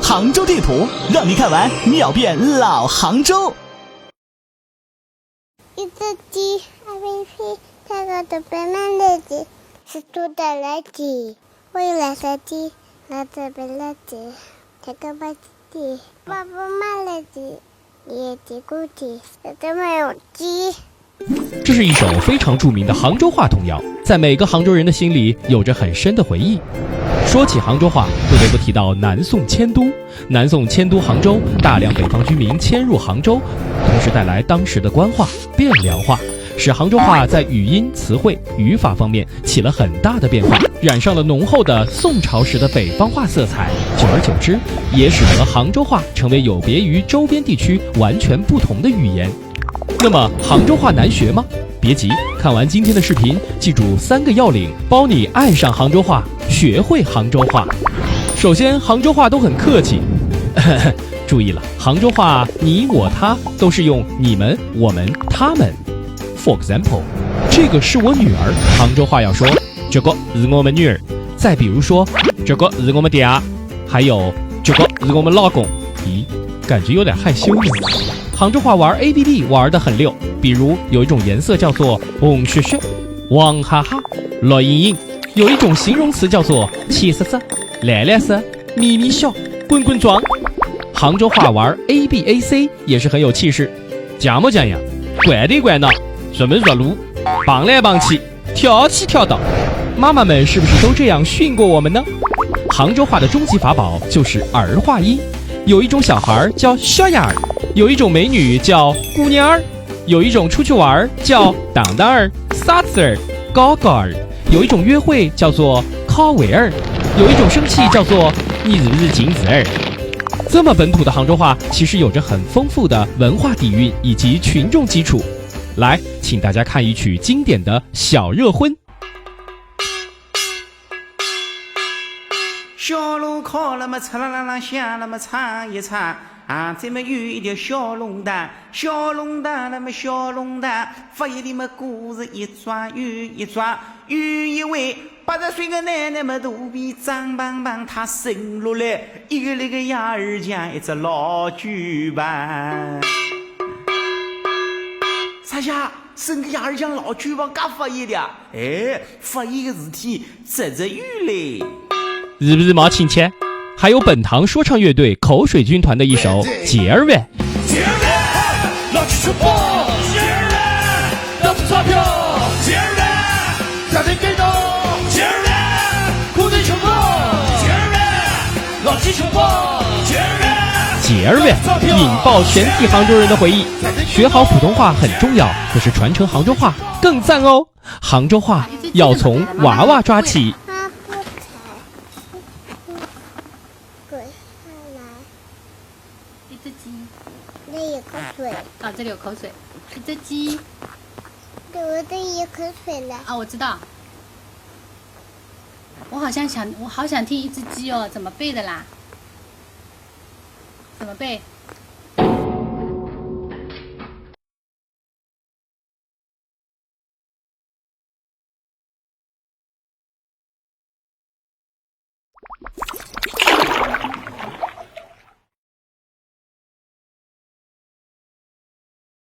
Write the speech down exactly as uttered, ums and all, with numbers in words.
杭州地图，让你看完秒变老杭州。一只鸡，A B C，它的背慢的鸡，是猪的来鸡，未来的鸡，那这边的鸡，这个慢的鸡，爸爸妈妈的鸡，也鸡咕鸡，这都没有鸡。 这是一首非常著名的杭州话童谣，在每个杭州人的心里有着很深的回忆。说起杭州话，不得不提到南宋迁都。南宋迁都杭州，大量北方居民迁入杭州，同时带来当时的官话、汴梁话，使杭州话在语音、词汇、语法方面起了很大的变化，染上了浓厚的宋朝时的北方话色彩。久而久之，也使得杭州话成为有别于周边地区完全不同的语言。 那么杭州话难学吗？别急，看完今天的视频，记住三个要领，包你爱上杭州话，学会杭州话。首先，杭州话都很客气。注意了，杭州话你、我、他都是用你们、我们、他们。For example，这个是我女儿，杭州话要说这个是我们女儿。再比如说，这个是我们爹，还有这个是我们老公。咦，感觉有点害羞呢。 杭州话玩A P P玩得很溜，比如有一种颜色叫做红血血、黄哈哈、绿莹莹，有一种形容词叫做气死死、来来死、咪咪笑、滚滚撞。杭州话玩A B A C也是很有气势，讲么讲呀，拐的拐脑，什么什么路，绑来绑去。 跳起跳到。妈妈们是不是都这样训过我们呢？杭州话的终极法宝就是儿化音，有一种小孩儿叫小丫儿，有一种美女叫姑娘儿，有一种出去玩儿叫当当儿、傻子儿、高高儿，有一种约会叫做靠尾儿，有一种生气叫做你是不是近视儿。这么本土的杭州话，其实有着很丰富的文化底蕴以及群众基础。来，请大家看一曲经典的 小热婚。小龙坎那么嚓啦啦啦响，那么唱一唱啊，这么有一条小弄堂，小弄堂那么小弄堂，发现里么故事一桩又一桩，有一位八十岁的奶奶么肚皮胀邦邦，她生落来一个那个伢儿像一只老酒瓶。啥呀？ 生个伢儿像老酒瓶，介发现的啊？哎，发现个事体只只有嘞。是不是毛亲切？还有本堂说唱乐队口水军团的一首《姐儿喂》。姐儿喂，老子吃饱。姐儿喂，老子钞票。姐儿喂，家庭给到。姐儿喂，苦力吃饱。姐儿喂，老子吃饱。姐儿喂，姐儿喂，引爆全体杭州人的回忆。 学好普通话很重要，可是传承杭州话更赞哦！杭州话要从娃娃抓起。他不踩，滚下来。一只鸡。那有口水。啊，这里有口水。一只鸡。对，我这里有口水了。啊，我知道。我好像想，我好想听一只鸡哦，怎么背的啦？怎么背？